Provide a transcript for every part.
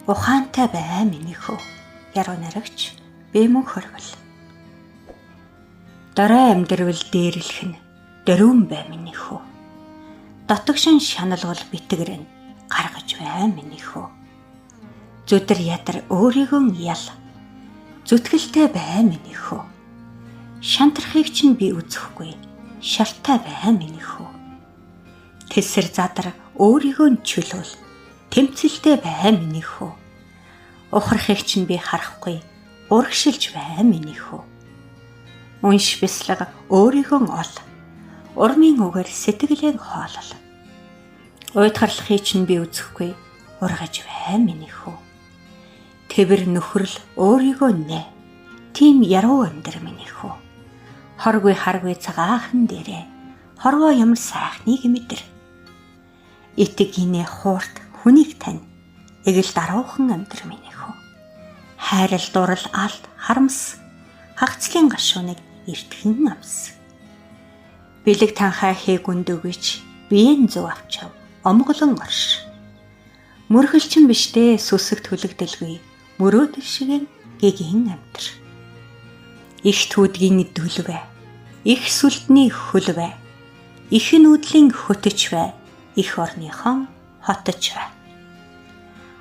Ухаантай бай миний хөө. Яруу найрагч Бэмэн хөргөл. Дорой амьдрал дээрлэх нь дөрвөн бай миний хөө. Дотогшин шаналгал битгэрэн гаргаж бай миний хөө. Зүдэр ядар өөрийгөө ял. Зүтгэлтэй бай миний хөө. Шантрахыг чинь би үзэхгүй. Шартай бай миний хөө. Тэсэр задар өөрийгөө чөлөөл. Тэмцэлтэй бай миний хөө. Ухрахыг чинь би харахгүй. Урагшилж бай миний хөө. Унш бяслаг өөрийгөө ол. Урмын үгээр сэтгэлээ хоолол. Уйдгарлахыг чинь би үзэхгүй. Ургаж бай миний хөө. Тэвэр нөхрөл өөрийгөө нэ. Тийм яруу амьдр миний хөө. Хоргүй харгүй цагаахан дээрээ. Хорвоо ямар сайхныг мэдэр. Итэг гинэ хуурт хүнийг тань. Эгэл даруухан амьдр миний хөө. Хайрал дурал алд харамс. Хагцлын гашууныг эртхэн амс. Бэлэг танхаа хийгүнд өгөж биеэн зөв авчав. Омголон орш. Мөрхөлчин биш дээ сүсэг түлэгдэлгүй. Мөрөөдөл шигэн гэгэн амтэр. Их түүдгийн дүлвэ. Их сүлдний хөлвэ. Их нүүдлийн хөтөч бай. Их орныхон хоточ бай.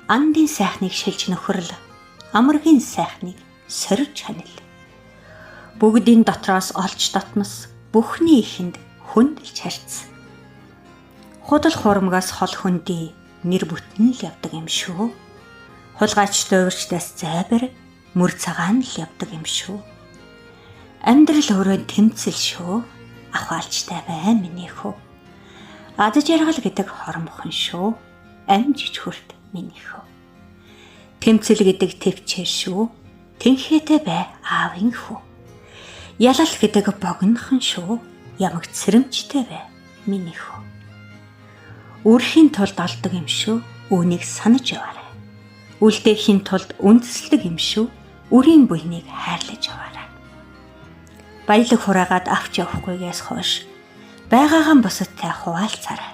Андын сайхныг шилж нөхөрл. Амаргийн сайхныг сорж ханил. Бүгдийн дотроос олж дотнос бүхний ихэнд хүндэлж харьц. Худал хуурмгаас хол хөндий нэр бүтэн л явдаг юм шүү. Хулгайч луйварчдаас зайбар мөр цагаан л явдаг юм шүү. Амьдрал өөрөө тэмцэл шүү. Ахвалчтай бай миний хөө. Ад жаргал гэдэг хормхон шүү. Амжиж хүрт миний хөө. Тэмцэл гэдэг төвчээр шүү. Тэнхээтэй бай аавын хөө. Ялал гэдэг богинохон шүү. Ямагт сэрэмжтэй бай миний хөө. Үрхийн тулд олдог юм шүү. Үүнийг санаж яваарай. Үлдээхийн тулд үндэслдэг юм шүү. Үрийн буйныг хайрлаж яваарай. Баялаг хураагаад авч явахгүйгээс хойш байгаагаан бусадтай хуваалцаарай.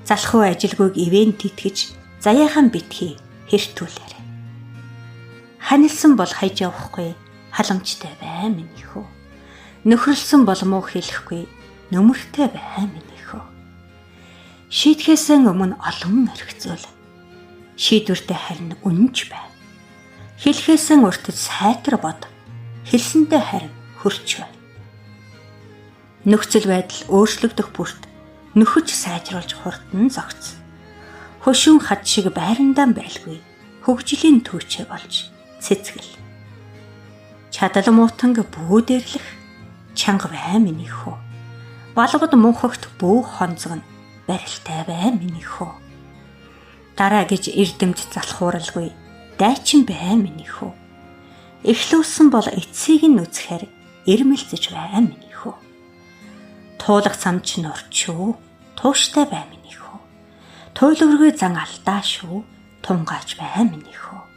Залхуу ажилгүйг ивэн тэтгэж заяахан битгий хэртүүлээрэй. Ханилсан бол хайж явахгүй халамжтай бай миний хөө. Нөхрөлсөн бол муу хэлэхгүй нөмөртэй бай миний хөө. Шийдэхээс өмнө олон орхицуул. Шийдвэртэй харин үнэнч бай. Хэлэхээс урт сайтар бод. Хэлсэндээ харин хөрч бай. Нөхцөл байдал өөрчлөгдөх бүрт нөхөж сайжруулж хурдан зогц. Хөшүүн хад шиг байрандаа байлгүй. Хөгжлийн түүчээ болж цэцгэл. Чадал муутанг бүү дээрлэх чанга бай миний хөө. Балгад мунхагт бүү хонцгоно барилтай бай миний хөө. Дараа гэж эрдэмт залхууралгүй дайчин бай миний хөө. Эхлүүлсэн бол эцсийг нь үзэхээр ирмэлзэж бай миний хөө. Туулах зам чинь урт шүү. Тууштай бай миний хөө. Туйлвэргүй зан алдаа шүү. Тунгаач бай миний хөө.